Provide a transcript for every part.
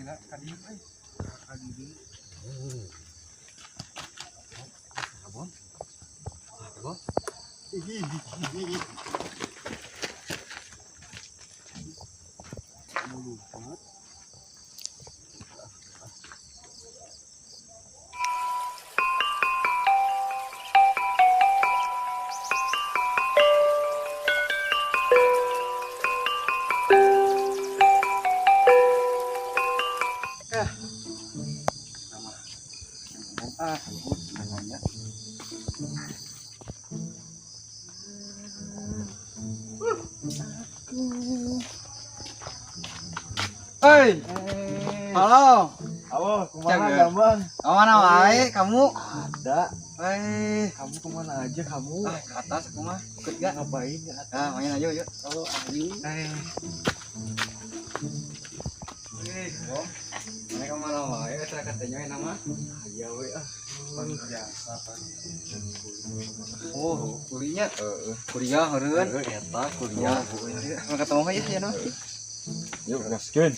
Lila ka dieu euy. Ka dieu. Abon. Abon. Mulu banget. Ah, namanya. Hei, halo. Halo, kemana Gambang? Kemana wae kamu? Ada. Hei, kamu kemana aja kamu? Ah, ke atas aku mah. Ikut gak? Ngapain ke atas? Ah, main aja yuk. Oh, ayo. Hei. Hei, Bom. Mana kemana wae? Saya katanya nama. Iya we ah. Pan biasa pan. Oh, kuliah. Heeh, kuliah heureun. Heeh, eta kuliah. Mau ketemu aja ya, no. Yuk, gaskeun.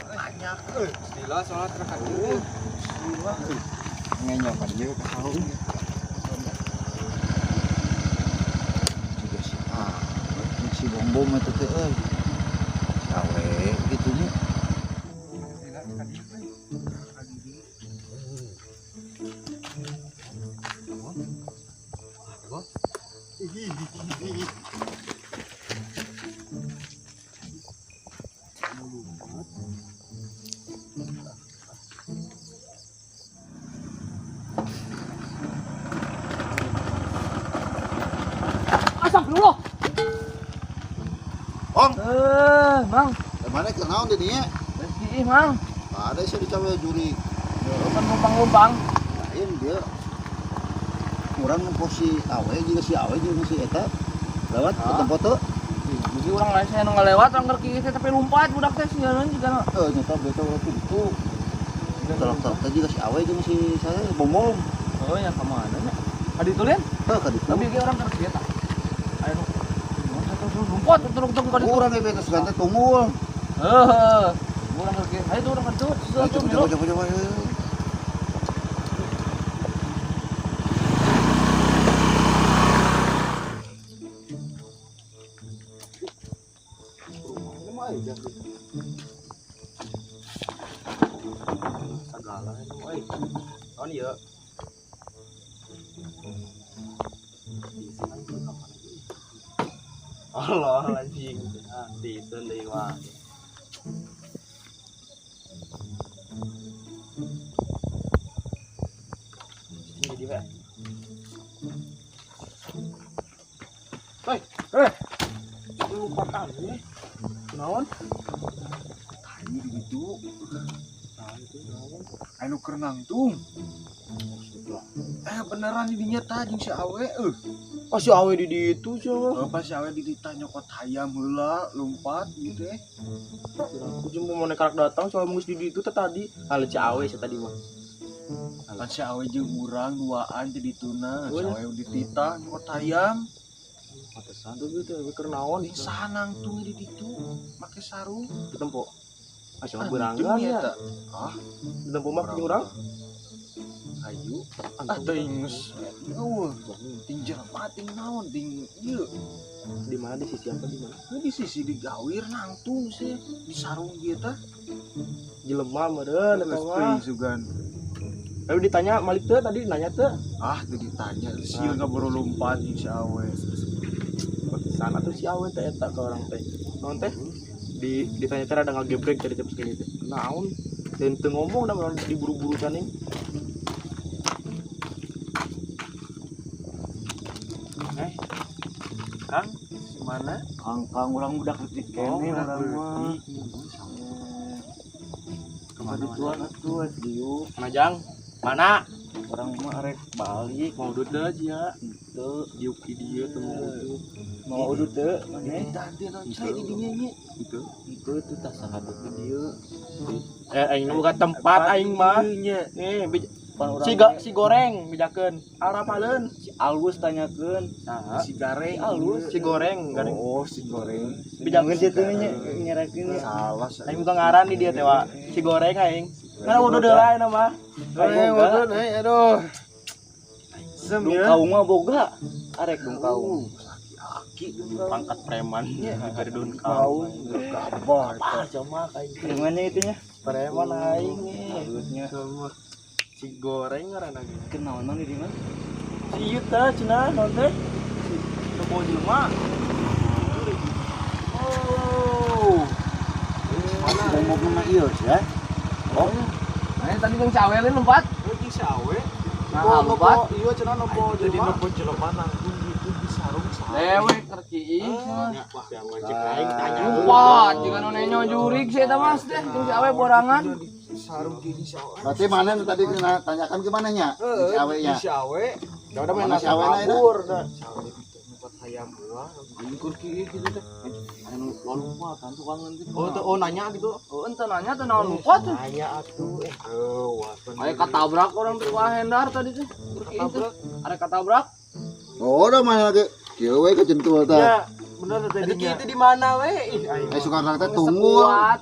Banyak euy. Gila soalnya terus ieu. Gila euy. Ngenyokan ieu ka saung. Juga si ah, si bom-bom eta teh euy. Si awe gitu nya. Gila ka dieu euy. Ka dieu. Abon. Abon. Mulu banget. Astagfirullah. Om, Mang. mana keur naon di dinya? Rezeki Mang. Ada sih dicawe juri. Kan numpang-numpang. Lain dia. Urang nempo si awe jeung si awe jeung si eta. Lewat ke tempat tuh. Jadi orang lain saya nu ngalewat orang keur kieu teh tapi lompat budak teh sieun juga. Eh nyata beta urang tuh itu. Tolak-tolak teh juga si awe jeung si saya bom-bom. Oh ya ka mana nya? Ka ditu lin? Heuh ka ditu. Tapi ge orang keur kieu tah. Aya nu lompat turun-turun ka ditu. Urang ge beta sugan teh tunggul. Heuh. Urang keur kieu. Ayo urang ka ditu. Coba coba coba. Segala itu euy. Naon ieu? Allah anjing. Disen deui wah. Ini di we. Hei, hei. Lupa kali. Naon? Tai gitu. Nah, itu naon? Anu keur nangtung. Beneran di dinya tah jeung si awe euy. Oh, si awe di ditu sia. Oh, pas si awe di ditah nyokot hayam heula lompat gitu eh. Aku jeung mau karak datang soal geus di ditu teh tadi. Hal si awe sia tadi mah. Pan si awe jeung urang duaan di dituna, si awe di titah nyokot hayam. Pantesan tuh gitu, keur naon Ting saha nangtung di ditu make sarung. Ditempo. Ah, siapa beuranggan ya? Ah, ditempo mah jeung urang. Ayo, ah teuing geus eueuh, ting jelema ting naon ting ieu. Di mana di sisi apa di mana? Di sisi di gawir nangtung sih, di sarung ieu tah. Jelema meureun eta mah. Teuing sugan. Lalu ditanya Malik teu tadi nanya teu? Ah, teu ditanya, sieun kaburu lompat jeung si awe. Pantesan atuh si awe teh eta ka urang teh. Naon teh? Di ditanya teh rada ngagebrek tadi teh pas gini teh. Naon? Dan teu ngomong da urang diburu-buru caning. Kang, mana? Kang urang budak leutik keneh urang mah. Kemana tuan atuh dieu? Mana Jang? Mana? Urang mah arek balik. Mau udut teu sia? Henteu. Diuk di dieu teu mau udut. Mau udut teu? Maneh? Tadi naon cai di dinya nya. Gitu. Henteu tuh tah saha di dieu. Aing mah buka tempat aing mah. Pan urang. Si goreng bejakeun. Arapaleun. Si alus tanyakeun. Saha? Si gareng. Alus. Si goreng, gareng. Oh, si goreng. Bejakeun situ nya nyerakeun. Salah. Aing bukan ngaran di dia teh, Wak. Si goreng aing. Karena udah deui lain mah. Boga. Aduh. Sem Dung kaung mah boga. Arek dung kaung. Aki pangkat preman diberi dun kaung. Kabar. Ah, cuma kayak gitu. Gimana itunya? Preman aing. Halusnya. Si goreng ngaranna ge. Kenaon mang di mana? Si ieu teh cenah naon teh? Si nu bawa jelema. Oh. Mana ngomong mah ieu ya. Oh. Nah, tadi yang cawelin lompat. Euy si awe. Nah, lompat. Iya cenah nopo Jadi jelema. nopo jelema nanggung gitu di sarung sarung. Dewek kerciih. Wah, yang ngecek aing tanya. Lompat jika nu nenyo jurig sih eta mas teh jeung si awe borangan. Sarung gini si awe. Berarti mana nu tadi kena tanyakan ke mananya? Si awe nya. Si awe. Da udah main Mana si awe na eta? kabur dah. Si awe itu tempat hayam buah. Angkur kieu gitu teh. Anu lompatan tukangan teh. Oh, tuh, oh nanya gitu. Oh, ente nanya teh naon lompat tuh. Nanya atuh wah. Aya katabrak orang tuh Pak Hendar tadi teh. Katabrak. Ada katabrak. Oh, udah mana lagi? Kieu we kejentul tah. Ya, bener teh tadinya. Itu di mana we? Ih, aing. Eh suka teh tunggu. Kuat.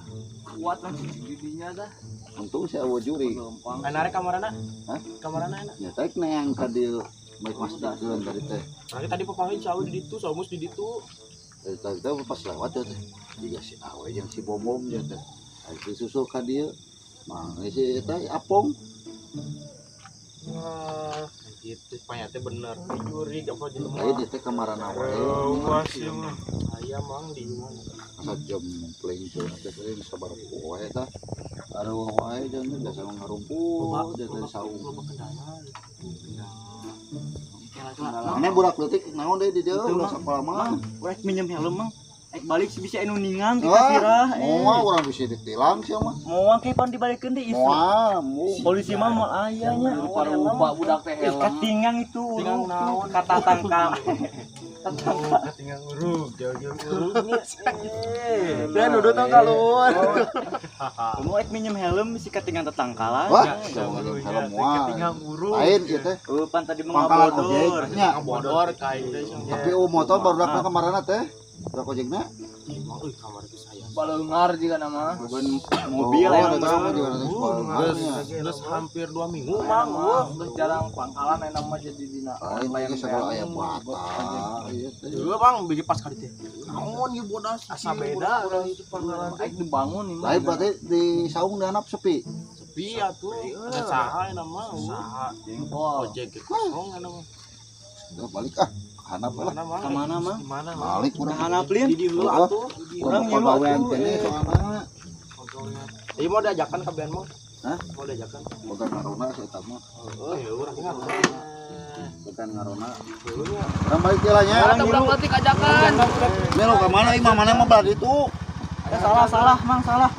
Kuat langsung giginya dah. Untung si awe juri. Gampang. Aing narik kamarana? Hah? Kamarana enak. Ya teh neang ka dieu baik masjidkeun tadi teh. Berarti tadi papanggih si awe di ditu, samus di ditu. Tadi tadi teh pas lewat ya teh. Jiga si awe jeung si bom-bom ya teh. Aing disusul ka dieu. Mang si eta apong. Wah, gitu panya teh bener. Jurig apa jelema. Lain ieu teh kamarana wae. Wah, sih mah. Aya mang di mana? Asa jempling cenah teh teh sabar poe eta. Aduh wae jeung teh biasa ngarumpul teh teh saung. Loba kendala. Mana budak leutik naon deui di dieu ulah sakola mah. Rek minjem helm mang. Ek balik sih bisa anu ningang kita Wah, sirah. moal urang bisa ditilang sia mah. Moal ke pan dibalikeun deui isu. Moal, mu. Polisi mah moal aya nya. Rupa budak teh helm. Katingang itu Tingang naon? Kata tangkap. Tinggal urug, jauh-jauh urug. Dia nuduh tong kaluar. Kamu ek minjem helm si katingang tetangkalan. Wah, helm moal. Tinggal urug. Lain ieu teh. Oh, pan tadi Pangkalan mengabodor. ojek nya. Bodor kain teh. Tapi motor baru kamarana teh. Budak ojekna. Emang euy kamar itu saya. Baleungar juga nama. Mobil Oh, ya. eta mah juga nanti sekolah. Geus hampir 2 minggu mang. Geus jarang pangkalan enak mah jadi dina. Lain ieu segala aya bata ieu teh. Heuh bang, biji pas kali teh. Naon ieu bodas? Asa beda urang itu pangkalan. Aik dibangun nih. Lain berarti di saung dihanap sepi. Sepi atuh. Ada saha eta mah. Saha. Wah, Ojek ge kosong eta mah. Udah balik ah. Hanap lah. Mana mang? Ka mana mang? Di mana mang? Balik urang. Hanap lin. Di dieu Oh. atuh. Urang pagawean keneh soalna. Ieu mau diajakan ka Ben mah. Hah? Mau diajakan. Boga ngarona si eta mah. Heuh, urang ngarona. Boga ngarona. Urang balik deui lah nya. Ada budak leutik ajakan. Ini lo ka mana imah mana mah belah ditu. Eh, salah salah mang salah.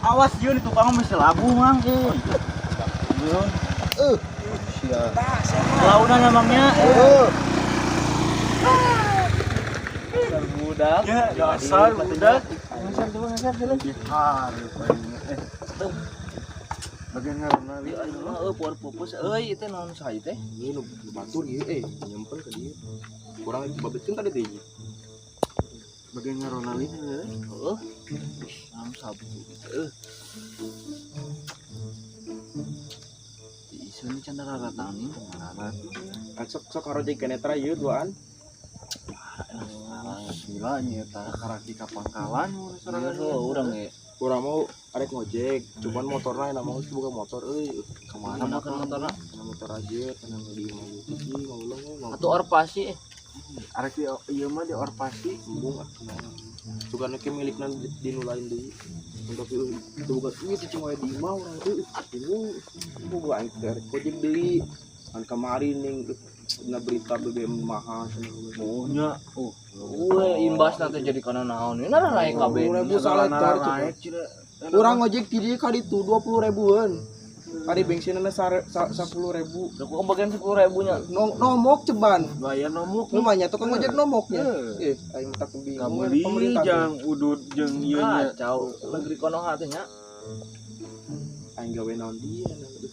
Awas ieu di tukang mah bisa labuh mang. Sia. Launan emangnya. Eh, Budak. Ya, dasar budak. Bagian ngarona Ieu aing mah eueuh power pupus euy ieu teh naon saha ieu teh? Ini nu batur ieu nyempen ka dieu. Kurang babetkeun tadi teh. Bagian ngarona lin Heeh. Naon sabu eueuh. Ieu ni can rarataning ngarona. Sok sok harojek kenetra ieu duaan. Bismillah nya eta karaki ka pangkalan Ieu urang ge. Urang mau arek ngojek, cuman motorna enak mau buka motor euy. Kemana Mana kan motorna? Kana motor aja, kana di mau sih, mau ulang mau. Atuh orpasi. Arek di ieu mah di orpasi. Embung ah. Suka nek milikna di nu lain deui. Tapi itu bukan ieu cicing wae di imah urang teh. Bingung. Boga aing teh arek ngojek deui. Kan kamari ning dina berita BBM mahal cenah. Oh nya. Oh. Uwe imbas nanti jadi kana naon. Ini naik kabeh. 20.000 salah tar Urang ngojek ti dieu ka ditu 20 ribuan. Kari bensinna 10.000. Udah kok bagian 10.000 nya. Nomok ceban. Bayar nomok. Lumanya tukang ngojek nomoknya. Aing tak bingung Kabeli pemerintah. jang udut jeung ieu nya. Kacau. Negeri kono hati nya. Aing gawe naon dia aduh.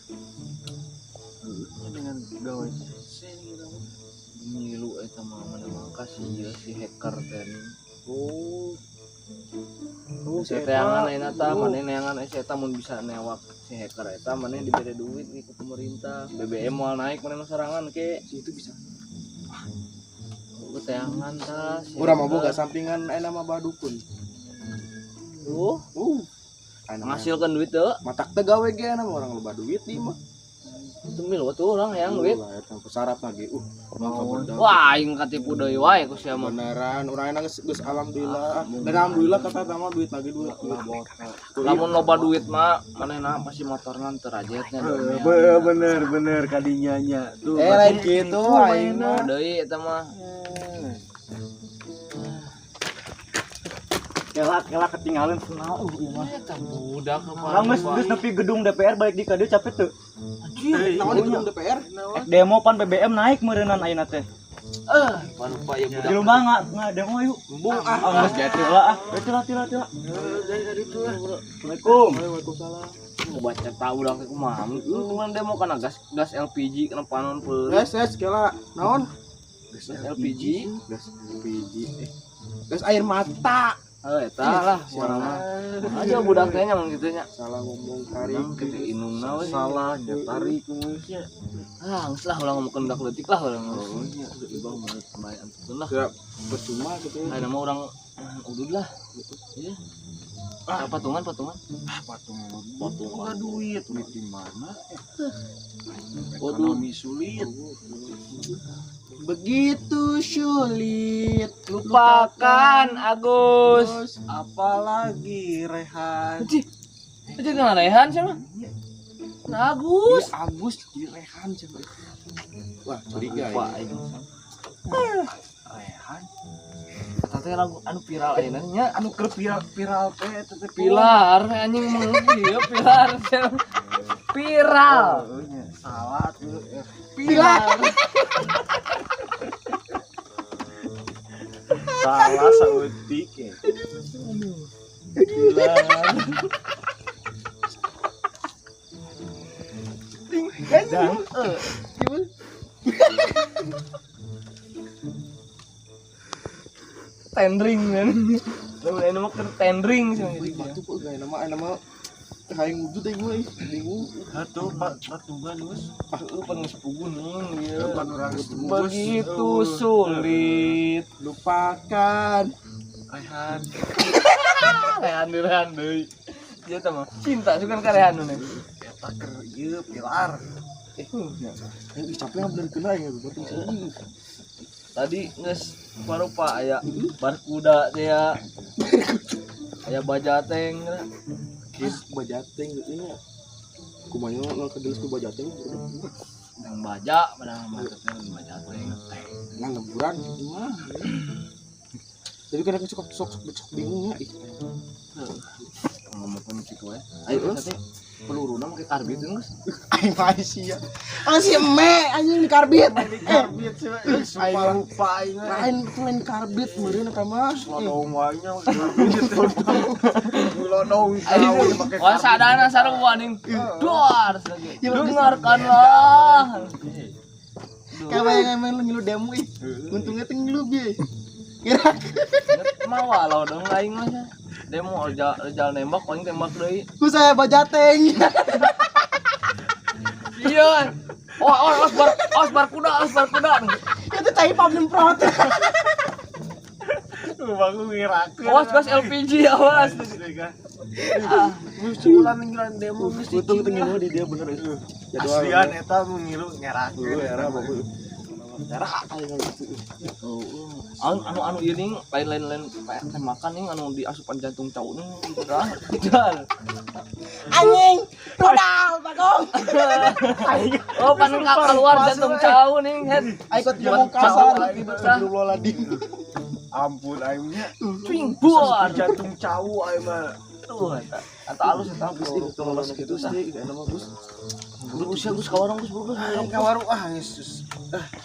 dengan gawe hese gitu. Milu eta mah mana mangka si ieu si hacker teh. Oh. Oh, si Si eta. teangan ayeuna tah maneh neangan si eta mun bisa newak si hacker eta maneh dibere duit nih ke pemerintah. BBM moal naik maneh mah sorangan ke. Si itu bisa. Lu teangan tah. Si Urang mah boga sampingan ayeuna mah badukun. Tuh, Ayeuna mah menghasilkan duit teu. matak teh gawe ge ayeuna mah orang loba duit di mah. Itu milu tuh orang yang duit. Lah eta sarap lagi. Mangka bedak. Wah, aing katipu deui wae ku sia mah. Beneran urang ayeuna geus geus alhamdulillah. Dan alhamdulillah kata eta mah duit lagi duit. Lamun loba duit mah manehna pasti motorna teu rajetnya. Bener bener kadinya nya. Tuh. Lain kitu aing mah. Deui eta mah. Kelak kelak ketinggalan senau ieu mah. Eta budak apa? Urang geus geus nepi gedung DPR balik di ka dieu capek teu. Naon di gedung DPR? Demo pan BBM naik meureunnan ayeuna teh. Parupa ya budak. Di rumah nggak demo yuk. Embung ah. Ah geus jatuh lah ah. Tila tila tila. Dari itu lah. Assalamualaikum. Waalaikumsalam. Mau baca tahu udah kayak kumaha. Lu kan demo kana gas gas LPG kana panon peureum. Gas gas kela naon? Gas LPG. Gas LPG. Gas air mata. Eta lah warna. Aja budak teh nya mun kitu nya. Salah ngomong tarik Urang kitu inungna we. Salah nya tarik kumusnya. Ah, geus lah ulah ngomongkeun budak leutik lah urang. Oh nya. Ibang mun main antukeun lah. Sudah percuma gitu. Ayeuna mah urang udud lah. Iya. Ah, patungan patungan. Ah, patungan. Patungan duit duit di mana? Waduh. Ekonomi sulit. Begitu sulit Lupakan Agus. Apalagi Rehan. Anjing. Anjing kenal Rehan siapa? Nah, Agus. Iya, Agus di Rehan coba. Wah, curiga Lupa ini. aing. Rehan. Eta teh lagu anu viral ayeuna nya. Anu keur viral viral teh eta teh Pilar anjing mengerti ya pilar. Viral. Oh, nya. Salah tuh. Pilar. Salah saeutik ya. Pilar. Dan Tendering kan. Lamun ayeuna mah keur tendering sih Wih, batu kok gak nama nama hayang wujud aing mah ih, bingung. Atuh patungan geus. Heeh, pan geus puguh nih ieu. Pan urang geus Begitu sulit. Lupakan. Rehan. Rehan deui, Rehan deui. Dia teh mah cinta sukan ka Rehan nu. Eta keur ieu pilar. Ih, capek bener kena ya batu sih. Tadi geus parupa aya barkuda teh ya. Aya bajateng. Kis bajateng gitu nya. Kumaha nang kegelis ku bajateng. Yang baja padahal mah teh bajateng. Nang lemburan gitu mah. Tapi kan aku sok sok sok bingung ya. Ih, Ngomongkeun kitu we. Ayo teh peluruna make karbit geus. aing mah sia. Ah si eme anjing di karbit. Karbit sih, sumpah lupa aing. Lain lain karbit meureun eta mah. Lodong wae nya Lodong Aing wah sadana sarua anjing. Duar lagi. Dengarkanlah. Kayak main lu ngilu demo ih. Untungnya teh ngilu bi. Kira Mah walau dong aing mah. Demo rejal nembak paling tembak deui. ku saya bajateng. Iya. Oh, oh, os bar, os barkuda, os barkuda. Itu cai pam nyemprot. Bangun ngirakeun. Awas gas LPG awas. Geus ulah ninggilan demo geus Untung teh ngilu di dia bener itu. Aslian eta mun ngilu ngerakeun. Era bagus. Era aing gitu. Anu anu anu ieu ning lain-lain lain tembakan ning anu diasupan jantung cau ning gitu dah. Jal. Anjing, rudal bagong. Oh, pan keluar jantung cau ning head. Aing kok ngomong kasar Astagfirullahaladzim. Ampun aing nya. Cuing buar. Jantung cau aing mah. Tuh eta. Eta alus eta Gus, tong lolos kitu sih, enak mah Gus. Buru usia Gus ka warung Gus buru Gus. Aing ka warung ah geus.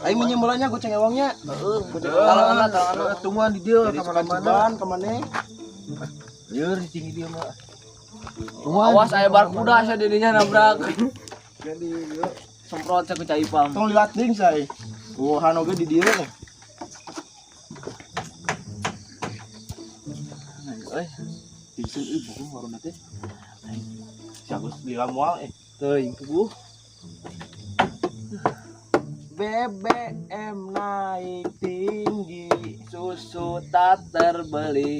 Aing minjem bolanya goceng ewangnya. Heeh, talangan talangan. Tungguan di dieu Jadi ka mana-mana. ceban ka maneh. Lieur tinggi dia mah. Awas aya barkuda sia didinya nabrak. Jadi ieu. Semprot ku cai pam. Tong lilat deui say. Wuhan oge di dieu teh. Euy, Tisun euy bohong waruna teh. Si Agus lila moal eh. Teuing puguh. BBM naik tinggi, Susu tak terbeli.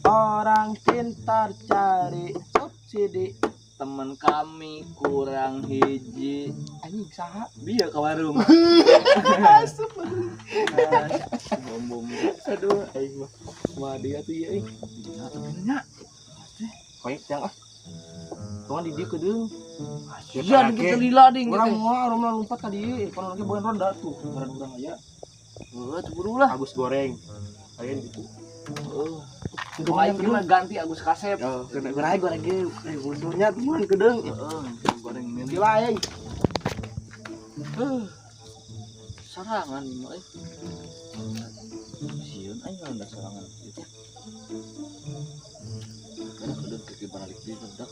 Orang pintar cari subsidi. Temen kami kurang hiji. Anjing saha? Bieu ke warung. Bom bom. Aduh, aing mah. Mah dia tuh ieu euy. Nah, tapi nya. Koyek jang ah. Tuan di dieu kedeung. Iya, kita lila ding. Urang moal urang mah lompat ka dieu, pan urang ge boen ronda tuh, ngaran urang aya. Heuh, buru lah. Agus goreng. Aya gitu. Heeh. Aing mah ganti Agus Kasep. Oh, kena goreng goreng ge. Eh, musuhnya teman kedeung. Heeh, goreng meni. Gila aing. Sarangan ini mah euy. Sieun aing ronda sarangan itu. Karena udah ke balik di rendak.